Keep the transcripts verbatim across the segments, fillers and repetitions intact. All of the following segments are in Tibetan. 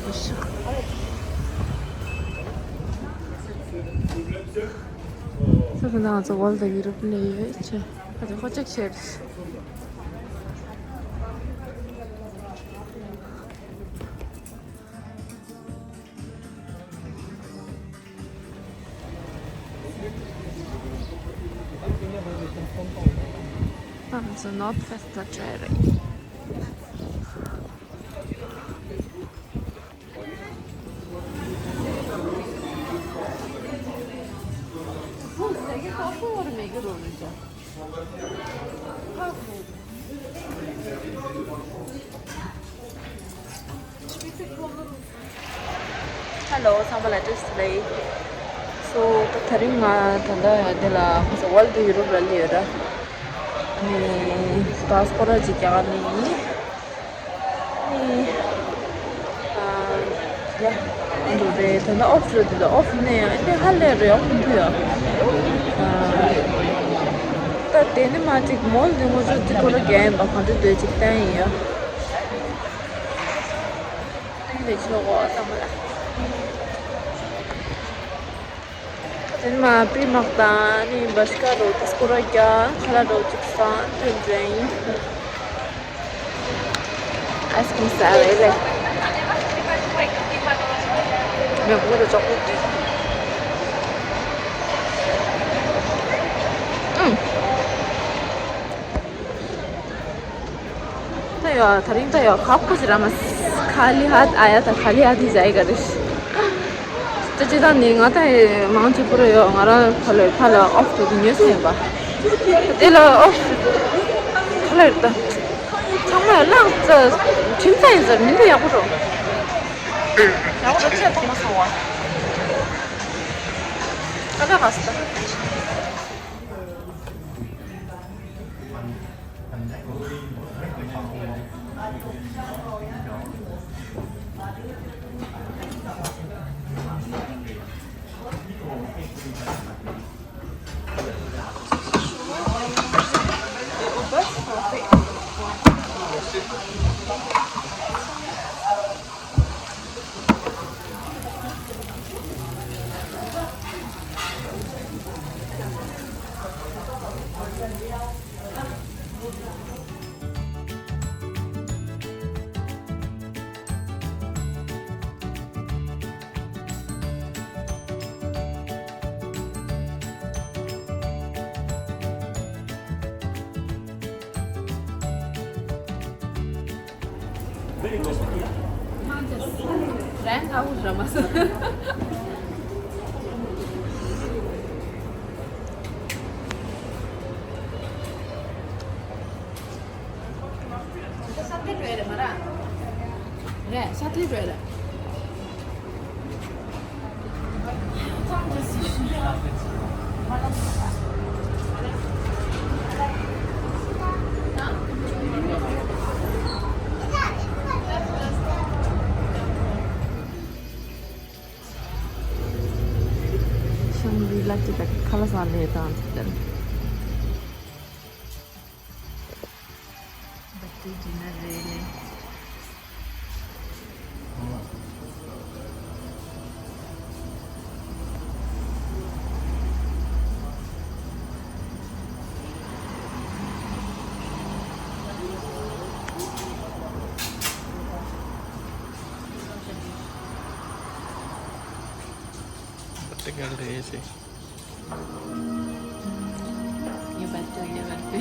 ས་ཁུ་ནང་ཚོ་ཝརལ་ཌི་ཡུ་རོབ་ནས་ཡོད་ཆེ། ཁ་ཚོ་ཁོ་ཅེག་བྱེད། ང་ཚོ་ནོར་ཐི་ཕེ་སི་ལ་འགྲོ་ཡ་རེད། ཧེ་ལོ། ཚང་མ་ལ་བཀྲ་ཤིས་བདེ་ལེགས། སོ། ད་དེ་རིང་ང་ད་ལྟ་འདི་ལ་ཁོ་ཚོ་ཝརལ་ཌི་ཡུ་རོབ་ལ་སླེབས་ཡོད་ར། ཨ་ནི་ད་སྐོར་ར་ཅིག་རྒྱག་ནི་ཡིན། ཨ་ནི་ཨ་ཡ། འགྲོ་རེད། ད་ལྟ་ཨོཕ་རེད། ད་ལྟ་ཨོཕ་ནས་ཨ་ནི་ཧ་ལས་རེད། ཨོཕ་འདུག་ཡ། ཨ་ད་དེ་ནི་མ་ཅིག་མོལ་འདི་ངོ་ཚོ་ཅིག་སྐོར་ར་རྒྱག་ཡིན་པ། གང་འདྲ་འདོད་ཅིག་བསྟན་ཡིན་ཡ། ཨ་ནི་ལས་ཆོག་གོ་བསམ་པ་ལ། དེ་ནས་མ་པི་མག་དང་ནི་བ་སི་ཀ་རོ་ཏི་སྐོར་ར་རྒྱག་ཁ་ལག་རོ་ཅིག་སང་ཐོན་འདྲ་ཡིན། ཨའི་སི་ཀྲིམ་ཟ་བས་ལེ། མེ་འཁོར་དང་ཅོག་ལེ་ཊི། ཨུམ། ད་ཡོ། དེ་རིང་ད་ཡོ། ཁ་ཁོ་ཟེར་ར་མ། ཁ་ལི་ཧ་ཨ་ཡ། ད་ཁ་ལི་ཧ་དི་ཟ་ཡི་ག་རེ། ད་ཅི་ད་ནི་ང་ད་མང་ཆེ་པོ་ར་ཡོ། ང་རང་ཕ་ལ་ཕ་ལ་ཨོཕ་ཏུ་དུ་ཉོས་ཟིན་པ། དེ་ལ་ཨོཕ་ཕ་ལ་ད་ཚང་མ་ལག་ཙ་ཁྲིམས་ཚ་ཡིན་ཟེར་མི་འདི་ཡག་པོ་རོ། ཡག་པོ་རོ་ཆེ་ཐོག་མ་སོང་བ། ད་ད་ག་ས་ད། རན་ཁ་བོ་ར་མ་སོ། ས་ཐལ་བྲོས་རེད་མ་ར། རེད། ས་ཐལ་བྲོས་རེད། ཤང་རི་ལ་ཅི་ད་ཁ་ལག་ཟ་ལེ་དང་ཅི་ད། བར་ཐི་ཌེ་ཌི་ནར་རེད་ལེ། བར་ཐི་ཌེ་ཌི་ནར་རེད་ལེ། ཡོད་པ་ཏོ། ཡོད་པ་ཏོ།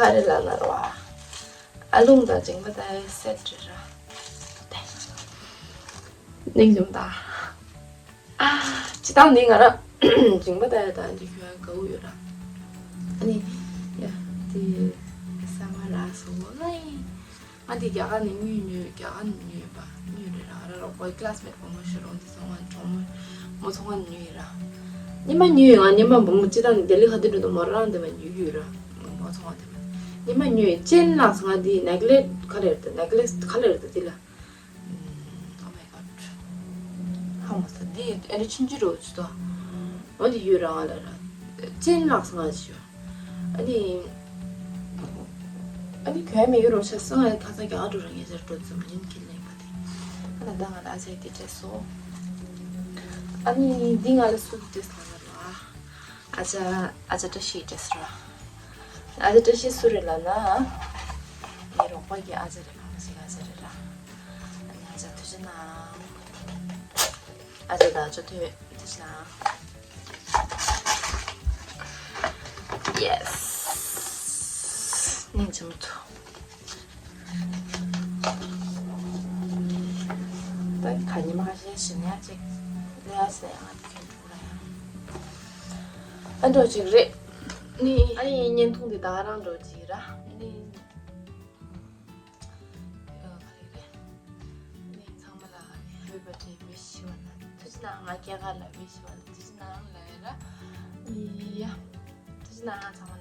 ག་རེ་ལ་ལ་ར་བ། ཨ་ལུང་དང་མཇིང་པ་ད་སེ་ཊི་རེད་ར། སྙིང་རྗེ་མོ་ད། ཨ། སྤྱིར་བཏང་འདི་ང་རང་མཇིང་པ་ད་ཡ་ད་འདི་ཁྱོད་དགའ་བོ་ཡོད་ར། ཨ་ནི། ཡ། དེ་ས་མ་ར་སོ་ལ་ཡིན། ང་འདི་རྒྱ་གར་ནས་དངུལ་ཉོས། རྒྱ་གར་ནས་ཉོས་པ་དངུལ་རེད་ར། ར་རོགས་པའི་ཀི་ལ་སི་མེ་ཊི་བུ་མོ་ཞིག་རོགས་འདི་ཚོང་ཁང་གྲོང་མོ་མོ་ཚོང་ཁང་ནས་ཉོས་ཡིན་ར། སྔོན་མ་ཉོས་ཡོད། ང་སྔོན་མ་བུ་མོ་སྤྱིར་བཏང་ལྡི་ལི་ཁ་ཐུག་འགྲོ་དུས་མོ་རང་དེ་བ་ཉོས་ཡོད་ར། མོ་ཚོང་ཁང་དེ་བ། སྔོན་མ་ཉོས་ཡོད། ཅན་ལགས་ང་འདི་ནེག་ལེཊ་ག་རེ་རེད་ད། ནེག་ལེཊ་ག་རེ་རེད་ད་འདི་ལ། Oh my god. ཧ་མ་སོང་། འདི་ཨ་ནི་ཆུང་ཆུང་རོ་ཆུ་ཏོ། འོ་འདི་ཡོད་རང་ལ་ར། ཅན་ལགས་ང་ཞུ། ཨ་ནི། ཨ་ནི་གོན་མེད་ཡོད་རོ་ཆ་སང་ཨ་ཁ་སང་རྒྱ་གར་འགྲོ་རང་ངེད་ཚར་འགྲོ་ཙམ་ཡིན་ཁྱེད་ལེན་པ་དེ། ཨ་ན་ད་ང་ལ་ཨ་ཅག་དེ་སྤྲད་སོ། ཨ་ནི་འདི་ང་ལ་སུ་སྤྲད་སོང་ལ་ར། ཨ་ཅག་ཨ་ཅག་བཀྲ་ཤིས་སྤྲད་སོ་ར། ཨ་ཅག་བཀྲ་ཤིས་སུ་རེད་ལ་ན། ངའི་རོགས་པ་གི་ཨ་ཅག་རེད། ཕ་མ་ཞིག་ཨ་ཅག་རེད་ར། ཨ་ཅག་ཐུགས་རྗེ་གནང་། ཨ་ཅག་དང་ཅོ་ཐུ་ཐུགས་རྗེ་གནང་། Yes. སྙིང་རྗེ་མོ་ཐུ། ད་ག་ཉི་མ་ཁ་ཤས་ཤིག་ནས་ཅིག་ལས་ཟེར་ཡང་ཁྱོད་འགྲོ་ར་ཡང་། ཨ་འགྲོ་ཅིག་རེད། ནི་ཨ་ནི་བརྙན་ཐུང་འདི་ད་རང་འགྲོ་ཅིག་ར། ནི། ཨ་ག་རེ་རེད། ནི་ཚང་མ་ལ་ནི་ཧེ་པི་བར་ཐི་ཌེ་ཝི་ཤི་ཞུ་བ་ལ་ཐུགས་རྗེ་གནང་། ང་སྐྱེས་སྐར་ལ་ཝི་ཤི་ཞུ་བ་ལ་ཐུགས་རྗེ་གནང་ལ་ཡ་ར། ནི་ཡ། ཐུགས་རྗེ་གནང་ཚང་མ་ལ།